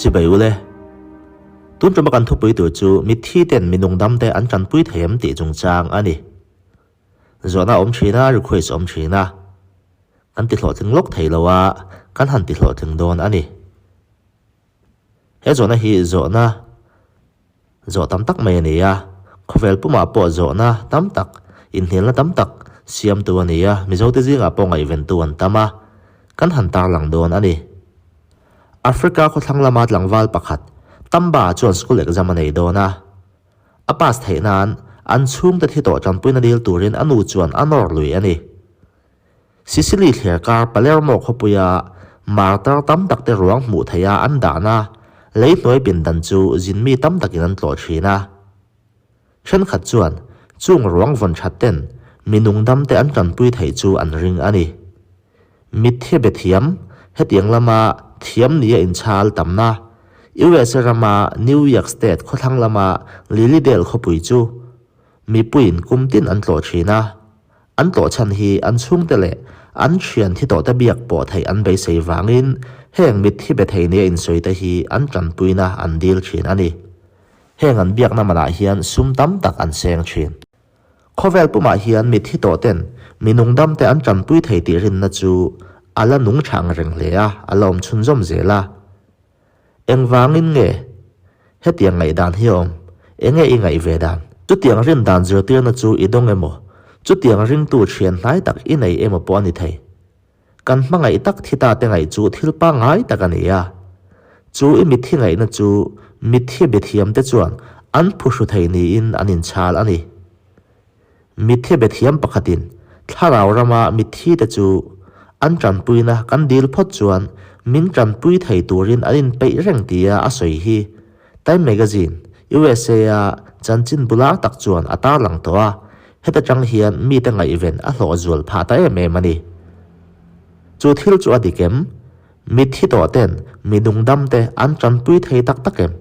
Chibai ule. Tun tuma kan thupui tur chu mitthi ten mi nungdam te an tanpui thei em tih chungchang a ni. Zawhna awm thin a, request awm thin a. Kan ti hlawhtling lawk thei lo a, kan han ti hlawhtling dawn a ni. He zawhna hi zawhna zawh tam tak mai a ni a, khawvel pumah pawh zawhna tam tak, inhnialna tam tak siamtu a ni a, Mizote zingah pawh ngaihventu an tam a, kan han tarlang dawn a ni. Africa khawthlang lama tlangval pakhat, Tamba chuan school exam a nei dawn a. A pass theih nan an chhungte thi tawh tanpuina dil turin a nu chuan a nawr lui a ni. Sicily thliarkar Palermo khawpuia martar tam takte ruang hmuh theiha an dahna lei hnuai pindan chu zinmi tam takin an tlawh thin a. Thenkhat chuan chung ruang vawn that ten mi nungdamte an tanpui theih chu an ring a ni. Mitthi be thiam, hetiang lama thiam nia inchhal tamna, USA rama New York State khawthlang lama Lilydale khawpui chu mipuiin kum tin an tlawh thin a. An tlawh chhan hi an chhungte leh an thian thi tawhte biak pawh theih an beisei vangin heng mitthi be thei nia insawi te hi an tanpuina an dil thin a ni. Heng an biakna manah hian sum tam tak an seng thin. Khawvel pumah hian mitthi tawh ten mi nungdam te an tanpui thei tih rinna chu a la nung tha ang reng hle a, a la awm chhunzawm zel a. Engvangin nge hetiang ngaihdan hi a awm? Enge i ngaih ve dan? Chutiang rin dan zirtirna chu i dawng emaw, chutiang ringtu thian hnai tak i nei emaw pawh a ni thei. Kan hmangaih tak thi ta te ngaih chu thil pangngai tak a ni a. Chu i mitthi ngaihna chu mitthi bethiam te chuan an phuhru thei niin an inchhal a ni. Mitthi bethiam pakhatin thlarau rama mitthi te chu an tanpuina kan dil phawt chuan min tanpui thei turin an inpeih reng tia a sawi hi Time Magazine, USA-a chanchin bular tak chuan a tarlang tawh a, heta tang hian mite ngaihven a hlawh zual phah ta em em a ni. Chu thil chu a dik em? Mitthi tawh ten mi nungdam te an tanpui thei tak tak em?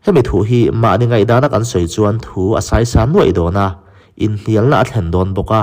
Hemi thu hi mahni ngaihdana kan sawi chuan thu a saisa nuaih dawn a, inhnialna a thlen dawn bawk a.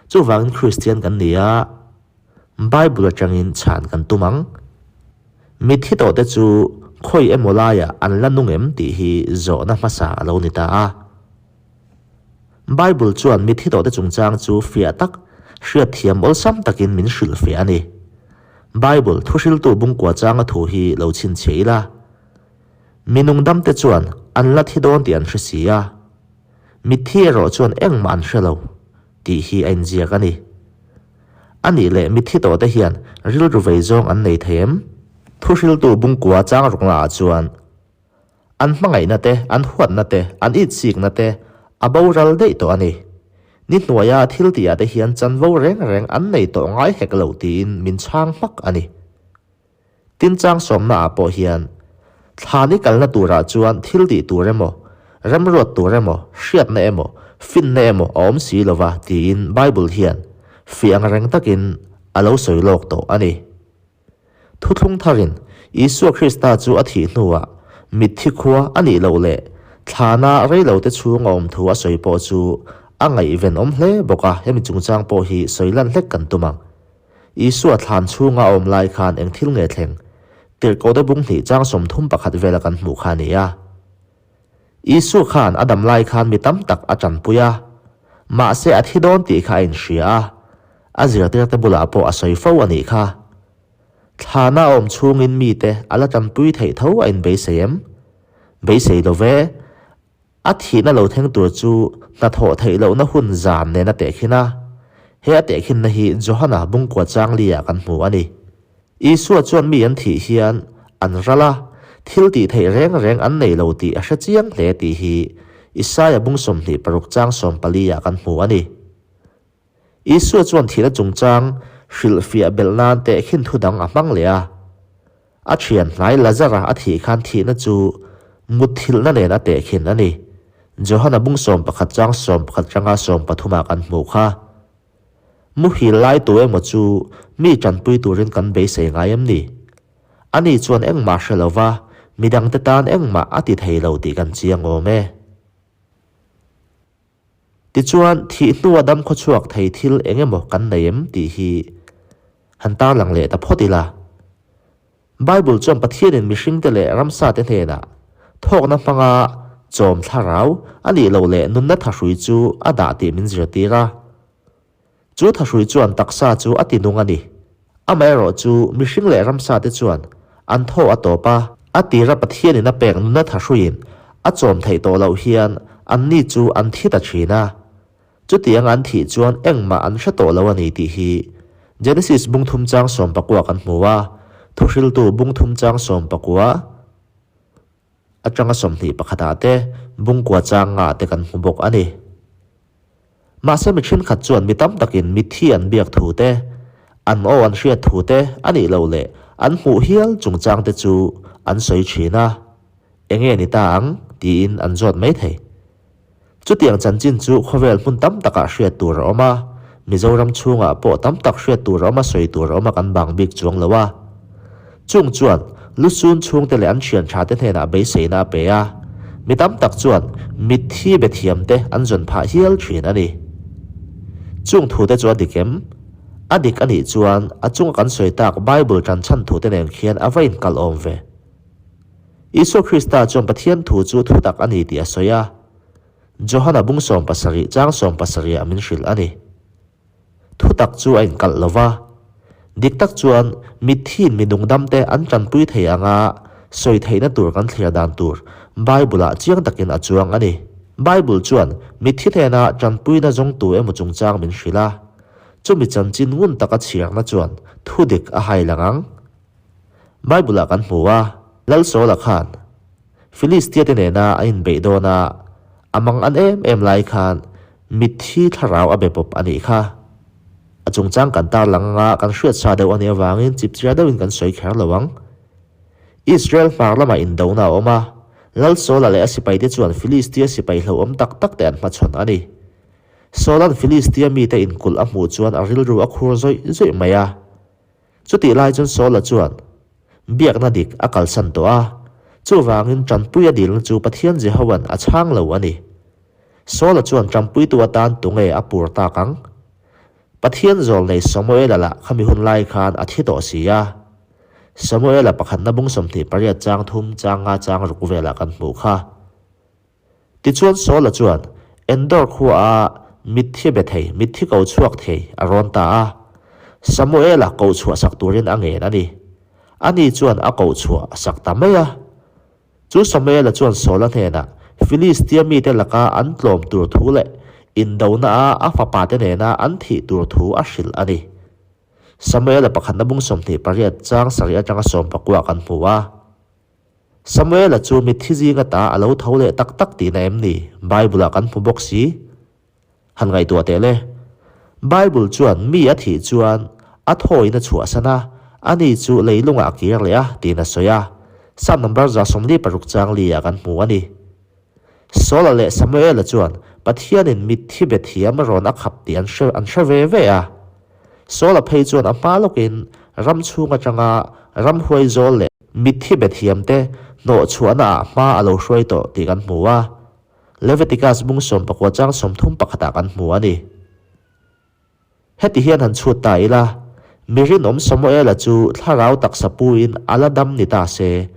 Chuvangin Kristian kan ni a, Bible atangin chhan kan tum ang. Mitthi tawhte chu khawi emaw laiah an la nung em tih hi zawhna hmasa a lo ni ta a. Bible chuan mitthi tawhte chungchang chu fiah tak, hriatthiam awlsam takin min hrilhfiah a ni. Bible thuhriltu bungkua changa thu hi lo chhinchhiah ila. Mi nungdamte chuan an la thi dawn tih an hre si a, mitthi erawh chuan engmah an hre lo tih hi a inziak a ni. A nih leh mitthi tawhte hian rilru vei zawng an nei thei em? Thuhriltu bungkua chang ruknaah chuan an hmangaihna te, an huatna te, an itsikna te a boral daih tawh a ni. Ni hnuaia thil tihah te hian chanvo reng reng an nei tawh ngai hek lo tiin min chhang hmak a ni. Tin chang sawmna ah pawh hian thlan i kalna turah chuan thil tih tur emaw, remruat tur emaw, hriatna emaw, finna emaw a awm si lova tiin Bible hian fih ang reng takin a lo sawi lawk tawh a ni. Thuthlung tharin Isua Krista chu a thih hnuah mitthi khua a nih loh leh thlana reilote chhung a awm thu a sawi pawh chu a ngaihven awm hle bawk a, hemi chungchang pawh hi sawi lan hlek kan tum ang. Isua thlan chhunga a awm lai khan eng thil nge thleng? Tirhkohte bung hnih chang 31 vela kan hmuh kha a ni a. Isua khan a dam lai khan mi tam tak a tanpui a, mahse a thi dawn tih kha a inhria a, a zirtirte bulah pawh a sawi fo a nih kha. Thlana a awm chhungin mite a la tanpui theih tho a inbeisei em? Beisei lo ve. A thihna lo thleng tur chu hnathawh theih lohna hun zan nen a tehkhin a. He a tehkhinna hi Johana bungkua changli ah kan hmu a ni. Isua chuan mi an thih hian an ral a, thil tih theih reng reng an nei lo tih a hre chiang hle tih hi Isaia bung 26 chang 14 ah kan hmu a ni. Isua chuan thihna chungchang hrilhfiah belh nan tehkhin thu dang a hmang leh a. A thian hnai Lazara a thih khan thihna chu mutthilhna nen a tehkhin a ni. Johana bung 11 chang 11 tanga 13 ah kan hmuh kha. Muhil lai tu emaw chu mi tanpui turin kan beisei ngai em ni? Ani chuan engmah hre lova midangte tan engmah a ti thei lo tih kan chiang awm e. Tichuan, thih hnua dam khawchhuak thei thil eng emaw kan nei em tih hi han tarlang leh ta phawt ila. Bible chuan Pathianin mihringte leh ramsate hnenah thawkna hmanga chawm thlarau a nih loh leh nunna thahrui chu a dah tih min zirtir a. Chu thahrui chuan taksa chu a tinung a ni. Amaherawh chu mihring leh ramsate chuan an thaw a tawp a, a tira Pathianin a pek nunna thahruiin a chawm theih tawh loh hian anni chu an thi ta thin a. Chutiang an thih chuan engmah an hre tawh lo a ni tih hi Genesis bung thum chang 19 kan hmu a, Thuhriltu bung thum chang 19 atanga 21 ah te bung kua chang nga te kan hmu bawk a ni. Mahse mi thenkhat chuan mi tam takin mitthi an biak thu te, an aw an hriat thu te a nih loh leh an hmuh hial chungchang te chu an sawi thin a, enge ni ta ang tiin an zawt mai thei. Chutiang chanchin chu khawvel hmun tam takah hriat tur a awm a, Mizoram chhungah pawh tam tak hriat tur a awm a, sawi tur a awm a kan bang bik chuang lo a. Chung chuan lusun chhungte leh an thian tha te hnenah beiseina a pe a, mi tam tak chuan mitthi be thiam te an zawn phah hial thin a ni. Chung thute chu a dik em? A dik a nih chuan a chunga kan sawi tak Bible tan chhan thute nen khian a va inkalh awm ve. Isua Krista chuan Pathian thu chu thutak a ni tih a sawi a, Johana bung 17 chang 70 ah min hrilh a ni. Thutak chu a inkalh lo va, dik tak chuan mithiin mi nungdamte an tanpui thei anga sawi theihna tur kan thlir dan tur Bible-ah chiang takin a chuang a ni. Bible chuan mitthi hnena tanpuina zawngtu emaw chungchang min hrilh a, chumi chanchin ngun taka chhiarna chuan thudik a hai lang ang. Bible-ah kan hmu a, Lal Saula khan Filistia te nena a inbeih dawn a, a mang an em em lai khan mitthi thlarau a be pawp a nih kha. A chungchang kan tarlang anga kan hriat sa deuh a nih avangin chipchiar deuhin kan sawi kher lo ang. Israel hmar lamah indona a awm a, Lal Saula leh a sipaite chuan Filistia sipai hlauhawm tak tak te an hmachhawn a ni. Saula'n Filistia mite inkulh a hmuh chuan a rilru a khur zawih zawih mai a. Chutih lai chuan Saula chuan biakna dik a kalsan tawh a, chuvangin tanpui a dilna chu Pathian Jehova'n a chhang lo a ni. Saula chuan tanpuitu atan tunge a pur tak ang? Pathian zawlnei Samuela lah khami hun lai khan a thi tawh si a. Samuela pakhatna bung 28 chang thum chang nga chang ruk velah kan hmuh kha. Tichuan Saula chuan Endor khuaah mitthi be thei, mitthi ko chhuak thei a rawn ta a. Samuela koh chhuah sak turin a ngen a ni. Ani chuan a koh chhuah sak ta mai a. Chu Samuela chuan Saula hnenah Filistia mite laka an tlawm tur thu leh indona-a a fapate nena an thih tur thu a hrilh a ni. Samuela pakhatna bung 28 chang sarih atanga 19 kan hmu a. Samuela chu mitthi zinga ta a lo tho leh tak tak tihna em ni? Bible-ah kan hmu bawk si. Han ngaihtuah teh le. Bible chuan mi a thih chuan a thawin a chhuahsan a, ani chu leilungah a kir leh a tiin a sawi a. Psalm number 46 chang li ah kan hmu a ni. Saula leh Samuela chuan Pathianin mitthi be thiam rawn a khap tih an hre an hre ve ve a. Saula phei chuan a hma lawkin ram chhung atanga ramhuai zawl leh mitthi be thiamte hnawh chhuahna ah hma a lo hruai tawh tih kan hmu a. Leviticus bung 19 chang 31 ah kan hmu a ni. Heti hian han chhut ta ila, mi rinawm Samuela chu thlarau taksa puin a la dam ni ta se,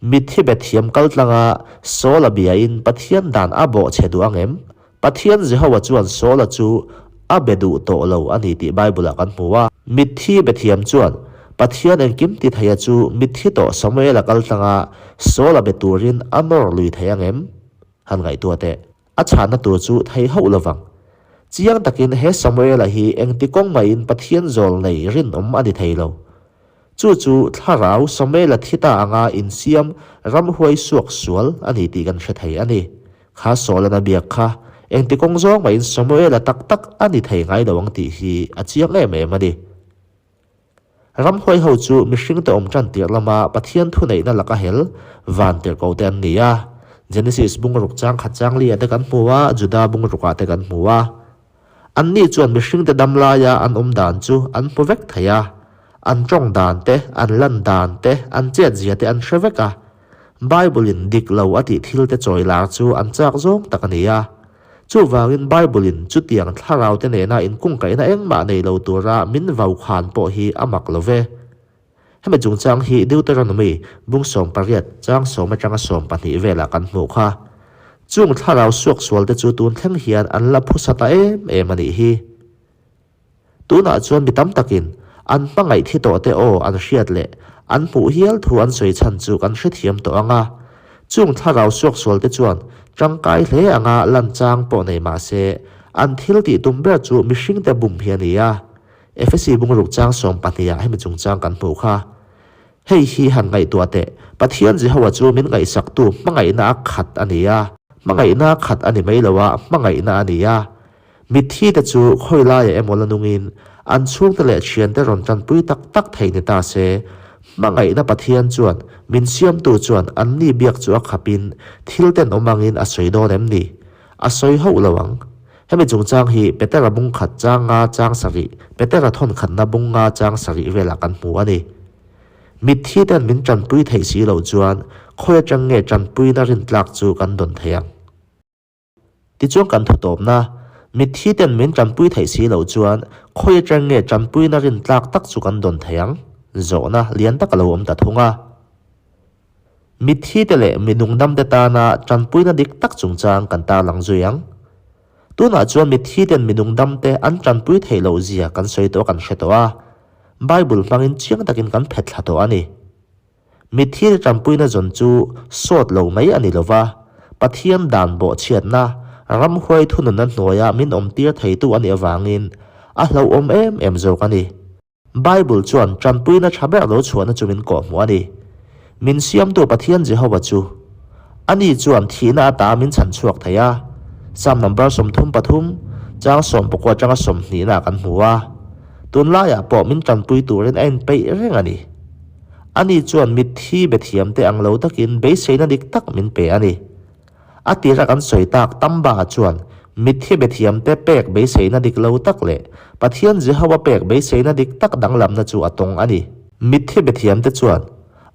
mitthi be thiam kal tlanga Saula biain Pathian dan a bawh chhe duh ang em? Pathian Jehovah chuan Saula chu a be duh tawh lo a ni tih Bible-ah kan hmu a. Mitthi be thiam chuan Pathian engkim ti theia chu mitthi tawh Samuela kal tlanga Saula be turin a nawr lui thei ang em? Han ngaihtuah teh. A chhanna tur chu thei hauh lovang. Chiang takin he Samuela hi engti kawng maiin Pathian zawl nei rinawm a ni thei lo. Chu chu thlarau Samuela thi ta anga insiam ramhuai suak sual a ni tih kan hre thei a ni. Kha Saula'n a biak kha engti kawng zawng maiin Samuela tak tak a ni thei ngai lo ang tih hi a chiang em em a ni. Ramhuai ho chu mihringte awm tan tirh lama Pathian thuneihna laka hel van tirhkoh te an ni a. Genesis bung ruk chang khat chang li ah te kan hmu a, Juda bung ruk ah te kan hmu a. Anni chuan mihringte dam laia an awm dan chu an hmu vek thei a. An tawng dan te, an lan dan te, an chet zia te an hre vek a. Bible in dik lo a tih thil te chawi lar chu an chak zawng tak a ni a. Chuvangin Bible-in chutiang thlarau te nena inkungkaihna engmah nei lo tura min vau khan pawh hi a mak lo ve. Hemi chungchang hi Deuteronomy bung 18 chang sawm atanga 12 velah kan hmuh kha. Chung thlarau suaksualte chu tun thleng hian an la phusa ta em em a nih hi. Tunah chuan mi tam takin an hmangaih thi tawh te aw an hriat leh an hmuh hial thu an sawi chhan chu kan hrethiam tawh ang a. Chung thlarau suaksualte chuan tangkai hle anga lan chang pawh nei mah se, an thil tih tum ber chu mihringte bum hi a ni a. Efesi bungruk chang 12 ah hemi chungchang kan hmuh kha. Hei hi han ngaihtuah teh, Pathian Jehovah chu min ngaihsaktu hmangaihna a khat a ni a. Hmangaihna a khat a ni mai lo a, hmangaihna a ni a. Mitthi te chu khawi laiah emaw la nungin an chhungte leh thiante rawn tanpui tak tak thei ni ta se, hmangaihna Pathian chuan min siamtu chuan anni biak chu a khapin thil tenawm angin a sawi dawn em ni? A sawi hauh lo ang. Hemi chungchang hi Petera bung khat chang nga chang sarih, Petera thawn khatna bung nga chang sarih velah kan hmu a ni. Mitthi ten min tanpui theih si loh chuan khawi atang nge tanpuina rintlak chu kan dawn thei ang? Tichuan kan thu tawpna, mitthi ten min tanpui theih si loh chuan khawi atang nge tanpuina rintlak tak chu kan dawn thei ang? Zawhna lian tak a lo awm ta thung a. Mitthi te leh mi nungdam te tana tanpuina dik tak chungchang kan tarlang zui ang. Tunah chuan mitthi ten mi nungdam te an tanpui theih loh zia kan sawi tawh kan hre tawh a, Bible hmangin chiang takin kan phet thla tawh a ni. Mitthi te tanpuina zawn chu sawt lo mai a ni lova, Pathian dan bawhchhiatna, ramhuai thununna hnuaia min awmtir theitu a nih avangin a hlauhawm em em zawk a ni. Bible chuan tanpuina tha ber lo chhuahna chu min kawhhmuh a ni. Min siamtu Pathian Jehova chu ani chuan thihna ata min chhan chhuak thei a. Psalm number 33, chang 19 atanga 20 nah kan hmu a. Tunlaiah pawh min tanpui turin a inpeih reng a ni. Ani chuan mitthi bethiamte ang lo takin beiseina dik tak min pe a ni. A tira kan sawi tak Tamba chuan mitthi bethiamte pek beiseina dik lo tak leh Pathian Jehova pek beiseina dik tak danglamna chu a tawng a ni. Mitthi bethiamte chuan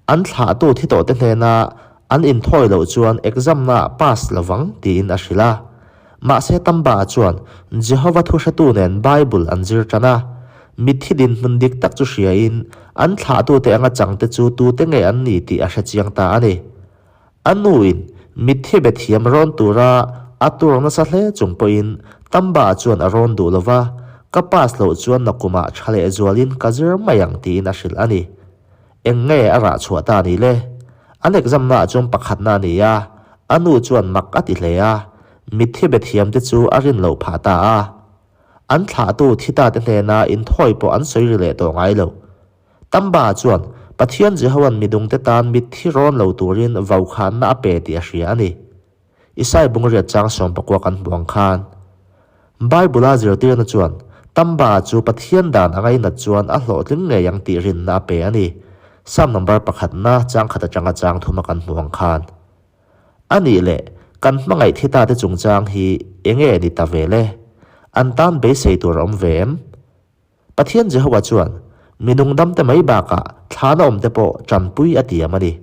an thlahtu thi tawhte hnena an inthawi loh chuan exam-na pass lovang tiin a hrilh a. Mahse Tamba chuan Jehova thuhretu nen Bible an zir tan a. Mitthi dinhmun dik tak chu hriain an thlahtute anga changte chu tute nge an ni tih a hrechiang ta a ni. A nuin mitthi be thiam rawn tura a tur nasa hle chung pawhin Tamba chuan a rawn duh lova, ka pass loh chuan nakumah tha leh zualin ka zir mai ang tiin a hrilh a ni. Eng nge a rah chhuah ta ni le? An exam naah chuan pakhatna a ni a, a nu chuan mak a ti hle a, mitthi be thiamte chu a rin loh phah ta a. An thlahtu thi ta te hnena inthawi pawh an sawi ri leh tawh ngai lo. Tamba chuan Pathian Jehova'n midungte tan mitthi rawn lo turin vaukhanna a pe tih a hria a ni. Isai bungriat chang 19 kan hmu ang khan. Bible-a zirtirna chuan Tamba chu Pathian dan a ngainat chuan a hlawhtling ngei ang tih rinna a pe a ni. Psalm number pakhatna chang khat atanga chang thuma kan hmu ang khan. A nih leh kan hmangaih thi tate chungchang hi enge ni ta ve le? An tan beisei tur a awm ve em? Pathian Jehova chuan mi nungdamte mai bakah thlana awmte pawh tanpui a tiam a ni.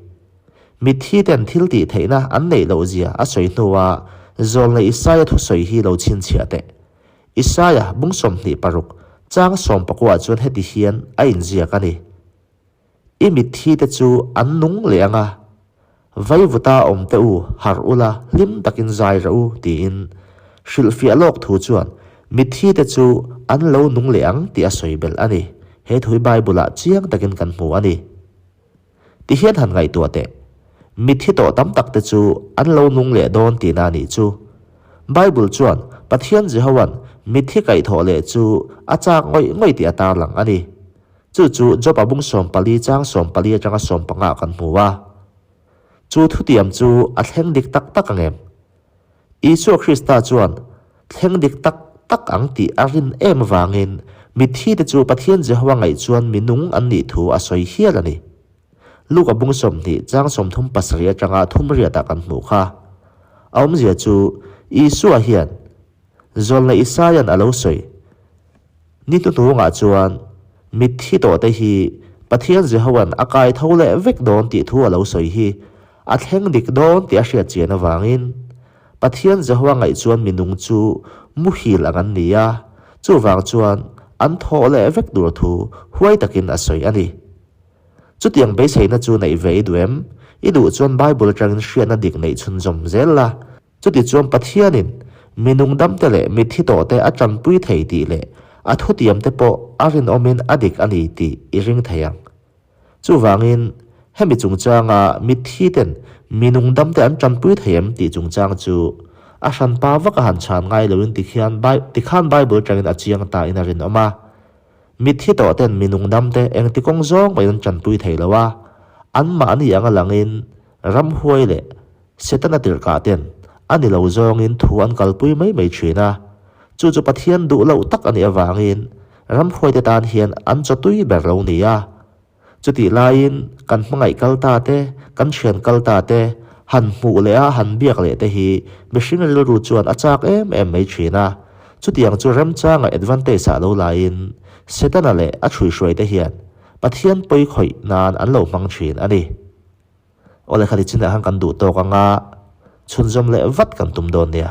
Mitthi ten thil tih theihna an neih loh zia a sawi hnuah zawlnei Isaia thusawi hi lo chhinchhiah teh. Isaia bung 26 chang 19 chuan heti hian a inziak a ni. I mitthi te chu an nung leh ang a, Vaivuta awm teh u, harh ula, hlim takin zai rawh u, tiin hrilhfiah lawk thu chuan mitthi te chu an lo nung leh ang tih a sawi belh a ni. He thu hi Bible-ah chiang takin kan hmu a ni. Tihian han ngaihtuah teh, mitthi tawh tam tak te chu an lo nung leh dawn tihna a nih chu. Bible chuan Pathian Jehova'n mitthi kaihthawh leh chu a chak ngawih ngawih tih a tarlang a ni. Chu chu Job-a bung 14 chang 14 atanga 15 kan hmu a. Chu thutiam chu a thleng dik tak tak ang em? Isua Krista chuan thleng dik tak tak ang tih a rin em avangin mitthi te chu Pathian Jehova ngaih chuan mi nung an nih thu a sawi hial a ni. Luka bung 20 chang 37 atanga 38 kan hmuh kha. A awmzia chu Isua hian Zawlna Isaia'n a lo sawi. Ni hnuhnungah chuan mitthi tawhte hi Pathian Jehova'n a kai tho leh vek dawn tih thu a lo sawi hi a thleng dik dawn tih a hriat chian avangin Pathian Jehova ngaih chuan minung chu muhil ang an ni a, chuvang chuan an thawh leh vek tur thu huai takin a sawi a ni. Chutiang beiseina chu neih ve i duh em? I duh chuan Bible atangin hriatna dik neih chhunzawm zel la. Chutichuan Pathianin mi nungdamte leh mitthi tawhte a tanpui thei tih leh a thutiamte pawh a rinawmin a dik a ni tih i ring thei ang. Chuvangin, hemi chungchanga mitthiten mi nungdamte an tanpui thei em tih chungchang chu a hranpa vaka han chhan ngai loin tikhian tikhan Bible atangin a chiang ta in a rinawm a. Mitthi tawhten mi nungdamte engti kawng zawng mahin an tanpui thei lo a, anmahni anga langin ramhuai leh Setana tirhkah ten a ni lo zawngin thu an kalpui mai mai thin a, chu chu Pathian duh loh tak a nih avangin ramhuaite tan hian an chaw tui ber lo ni a. Chutih laiin kan hmangaih kal ta te, kan thian kal ta te, han hmuh leh a han biak leh te hi mihring rilru chuan a chak em em mai thin a. Chutiang chu remchanga advantage ah lo laiin Setana leh a chhuihruaite hian Pathian pawi khawih nan an lo hmang thin a ni. Aw lehkha ti chinah khan kan duh tawk anga chhunzawm leh vat kan tum dawn nia.